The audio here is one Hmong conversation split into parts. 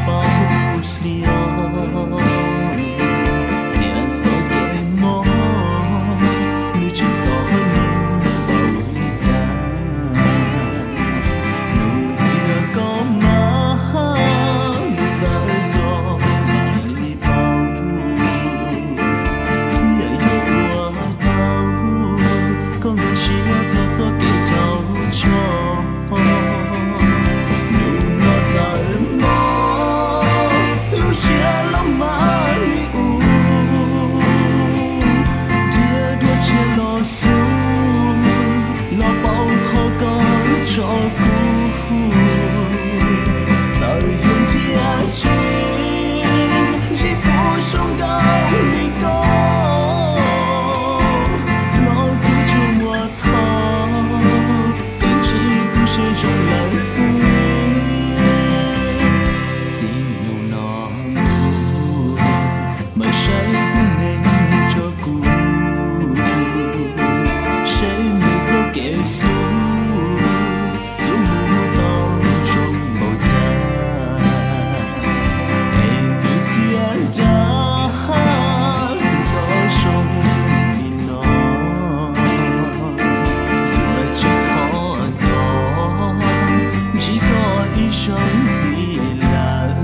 Paub xyov tias txoj kev mob nws tsis txom nyem npaum li cas. Nws tias koj mas, nws tias koj mas li paub, thiaj yuav ua rau koj nkag siab txog txoj kev rau tso. Nus no txawm mob, lub siab los mas li ub, nrhiav dua tshiab los hlub, los pauv qhov koj tso kuv. Txawm yuav nrhiav tsis ntsib tus zoo nkauj li koj, los kuv tsuas muaj thov, tus ntsib tus siab zoo lawm xwb. Txij nus no mus, mas saib tus neeg tso kuv, saib nws txoj kev hlub, txuas mus tau zoo npaum cas, es nws thiaj dag los zoo li no. Yuav tsis khov kho ntsib koj ib zaug ntxiv lawm.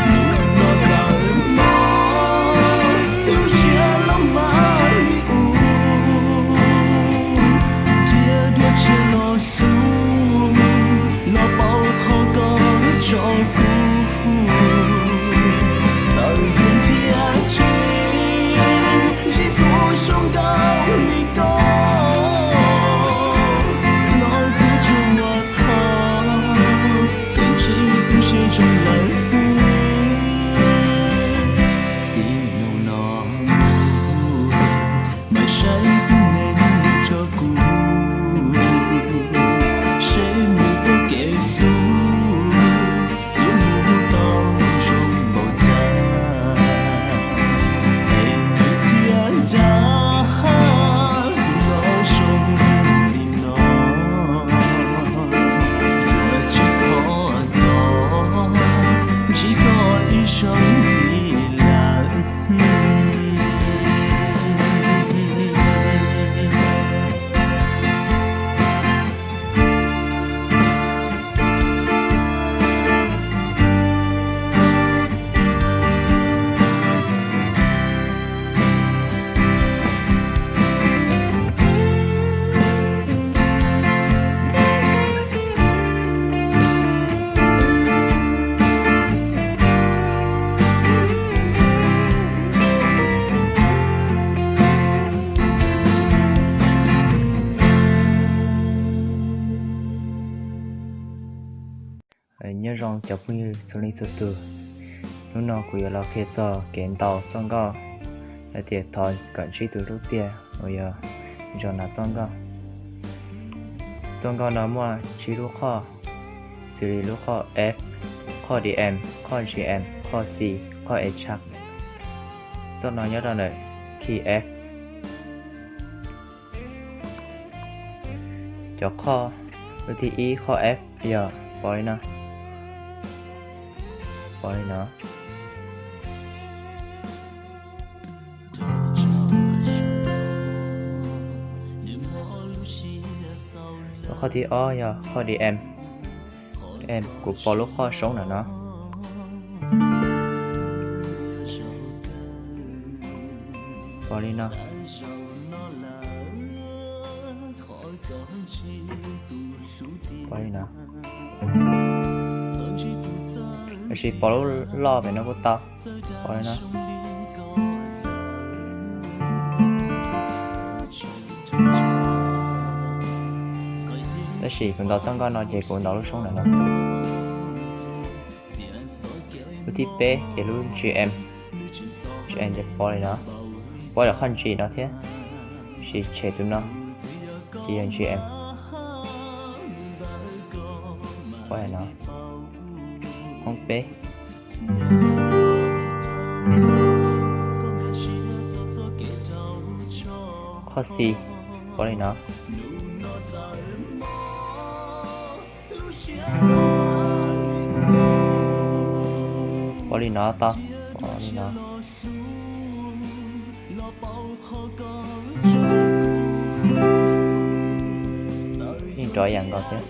Nus no txawm mob, lub siab los mas li ub, nrhiav dua tshiab los hlub, los pauv qhov koj tso kuv. Txawm yuav nrhiav tsis ntsib tus zoo nkauj li koj, los kuv tsuas muaj thov, tus ntsib tus siab zoo lawm xwb. Txij nus no mus, mas saib tus neeg tso kuv, saib nws txoj kev hlub, txuas mus tau zoo npaum cas, es nws thiaj dag los zoo li no. Yuav tsis khov kho ntsib koj ib zaug ntxiv lawm. Nyob zoo cov phooj ywg txhua leej txhua tus, hnub no kuv yuav los qhia txog kev ntaus txoj nkauj hais tias thov kom ntsib tus hlub tiag uas yog Jonas txoj nkauj. Txoj nkauj no muaj tsib lub qhoj, xws li lub qhoj F, qhoj D M, qhoj G M, qhoj C, qhoj A sharp. Txoj no nyob rau ntawm key F. Cov qhoj lub thib ib qhoj F yog pov li no, pov li no. Qhov thib ob yog qhoj D M, kuv pov lub qhoj soob ntawm no, pov li no. Pov li no, tab sis pov lub loj pem no kuj tau, pov li no. Tab sis kuv ntaus txoj nkoj no ces kuv ntaus lub soob ntawm no. Lub thib peb ces lub G M, G M ces pov li no, pov lawm qhov G no thiab, sis tshem tus no, ces yog G M. Pov no, hoob peb. Qhov C, pov li no. Pov li no tau, pov li no. Yeej rov ib yam nkaus thiab.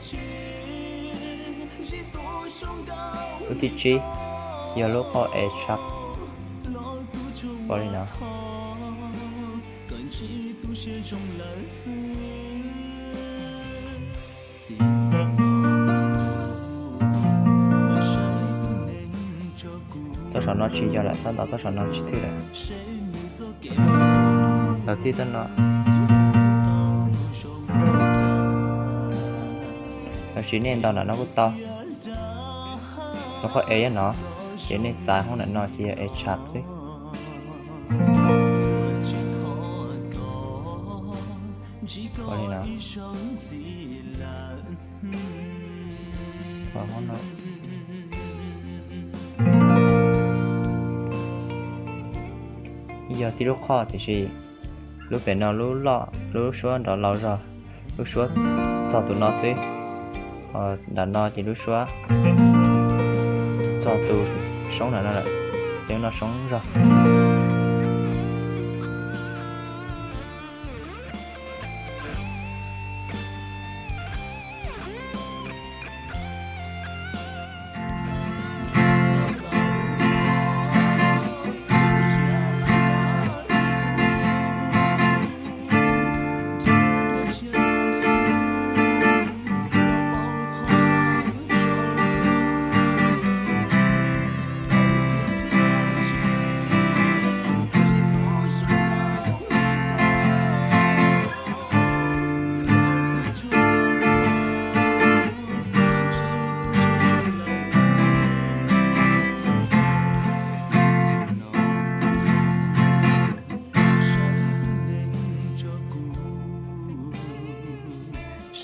Lub thib tsib yog lub qhov A sharp, pov li no. Txoj saum no tsis yog lawm, txhob ntaus txoj saum no tsis thwj lawm. Ntaus txij txoj no. Los sis nej ntaus ntawm no kuj tau. Lub qhov A nyob no, ces nej txav hoob ntawm no ces yog A sharp xwb. Ua li no. Yog tib lub qhov tiam sis lub pem no lub loj, lub suab nrov laus zog, lub suab txog tus no xwb. Ho nram no ces lub suab txog tus soob nram no lawm, ces lub no soob zog.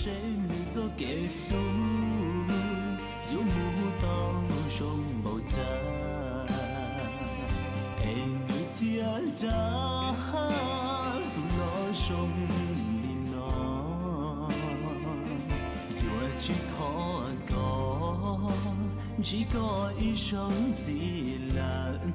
Seb nws txoj kev hlub yuav mus tau zoo npaum cas, es nws txhia dab los zoo li no. Yuav tsis khov kho ntsib koj ib zaug ntxiv lawm.